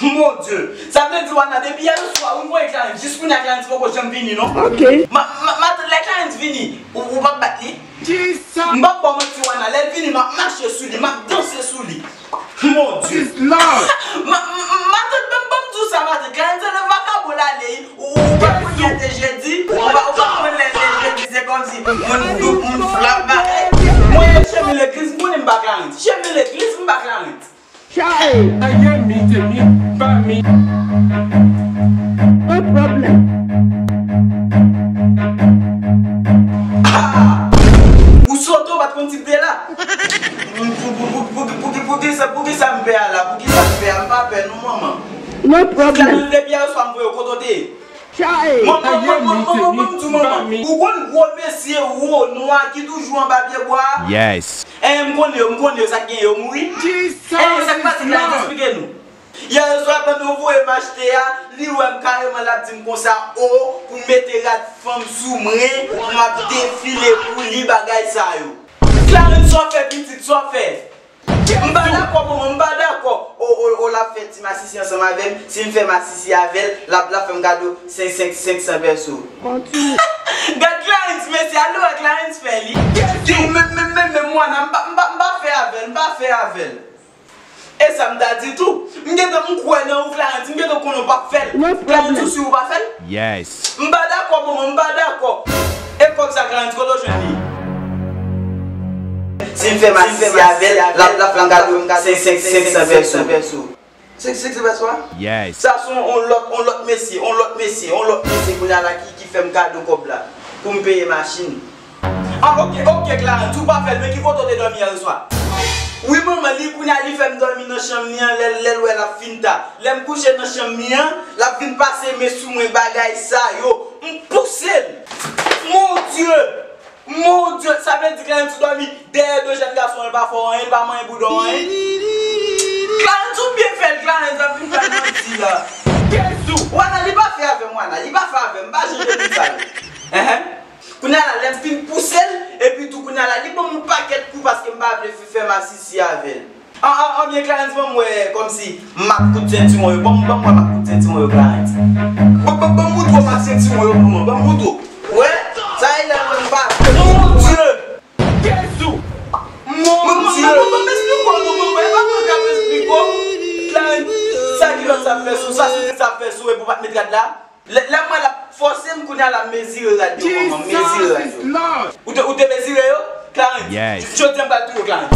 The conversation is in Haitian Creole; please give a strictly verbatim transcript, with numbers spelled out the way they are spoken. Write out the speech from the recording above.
Mon Dieu! Sa vle di, Wana, depi yè swa ou voye Clarence, jis kounye a Clarence poko janm vini, non? Ok. Ma, ma, ma, lè Clarence vini, ou, ou p ap bat li? Jesus! M p ap ba w manti, Wana, lè l vini, m ap mache sou li, m ap danse sou li. Mon Dieu! Jesus Lord! Ma, ma, matant, ban m, ban m di w sa, matant, Clarence se nan vakabon l ale, ou, ou pa konn yè te jedi, ou pa, ou pa konn lè te jedi, se kòmsi moun, moun, moun flap bagay. Mwen, chemi legliz, m konnen m pa Clarence. Chemi legliz, m pa Clarence. Chai! Aye mi temi ba mi. No problem. Ah! Ou sote, ou pa t konn si m te la. Pou, pou, pou, pou, pou, pou, pou, pou ki sa, pou ki sa m pè a la? Pou ki sa m pè a? M pa pè non, manman. No problem. Kal depi yè swa m voye w kote w te ye. Chai! Manman, manman, manman, manman, m di w, manman. Ou konn gwo mesye wo, nwa ki toujou anba pye bwa a? Yes. Eh, m konnen yo, m konnen yo, sa k gen yo mouri. Eh, sa k pase la, eksplike nou. Yè swa pandan w voye m achte a, li wè m kareman, l ap di m konsa, o, pou mete rad fanm sou mwen, pou m ap defile pou li, bagay sa yo. Clarence, sa w fè, pitit, sa w fè? M pa dakò, manman, m pa dakò. O, o, o, l ap fè ti masisi ansanm avè m. Si m fè masisi avè l, l ap, l ap fè m kado senk, senk, senk san pèso. Gad Clarence, mesye, al wè Clarence fè li. Menm, menm, menm, menm, Wana, m pa, m pa, m pa fè avè l, m pa fè avè l. E sa m ta di tou. M gentan, m kwè nan ou, Clarence, m gentan konnen w p ap fè l. Clarence, ou si w pa fè l? Yes. M pa dakò, manman, m pa dakò. E kòb sa, Clarence, kote w jwenn li? Si m fè masisi avè l, l ap, l ap fè m kado senk, senk, senk san pèso. Senk, senk san pèso a? Yes. Sa se yon lòt, yon lòt mesye, yon lòt mesye, yon lòt mesye kounye a la ki, ki fè m kado kòb la pou m peye machin. Ah, ok, ok, Clarence, ou pa fè l, men ki kote w te dòmi yè swa? Wi, manman, li kounye a, li fè m dòmi nan chanm li an, lè, lè l wè l ap fin ta. Lè m kouche nan chanm li an, l ap vin pase men sou mwen, bagay sa yo. M pouse l. Mon Dieu! Mon Dieu! Sa vle di Clarence ou dòmi dèyè do jèn gason, li pa fè w anyen, li pa manyen bouda w anyen. Clarence ou byen fè l, Clarence ap vin fè l manti la. Jezi! Wana, li pa fè avè m, Wana, li pa fè avè m, m pa jan de moun sa yo. Enhen. Kounye a la, lè m fin pouse l, epi tou kounye a la, li ban m yon pakèt kou paske m pa vle fè masisi avè l. An, an, anbyen Clarence, ban m wè kòmsi mak kout sentiwon yo. Ban m, ban m wè mak kout sentiwon yo, Clarence. Ban, ban, ban m moutre w mak sentiwon yo, manman. Ban m moutre w. Wè, sa e lè mwen m pa. Mon Dieu! Jezi! Mon Dieu! Ban m, ban m, ban m eksplike w, manman, e pa mwen k ap eksplike w. Clarence, sa kilòt sa ap fè sou, sa soutyen sa ap fè sou, epi w pa t met rad la? Lè, lè m wè l ap fòse m kounye a l ap mezire rad yo, manman, m mezire rad yo. Ou te, ou te mezire yo, Clarence? Yes. Jodi a m pral touye w, Clarence.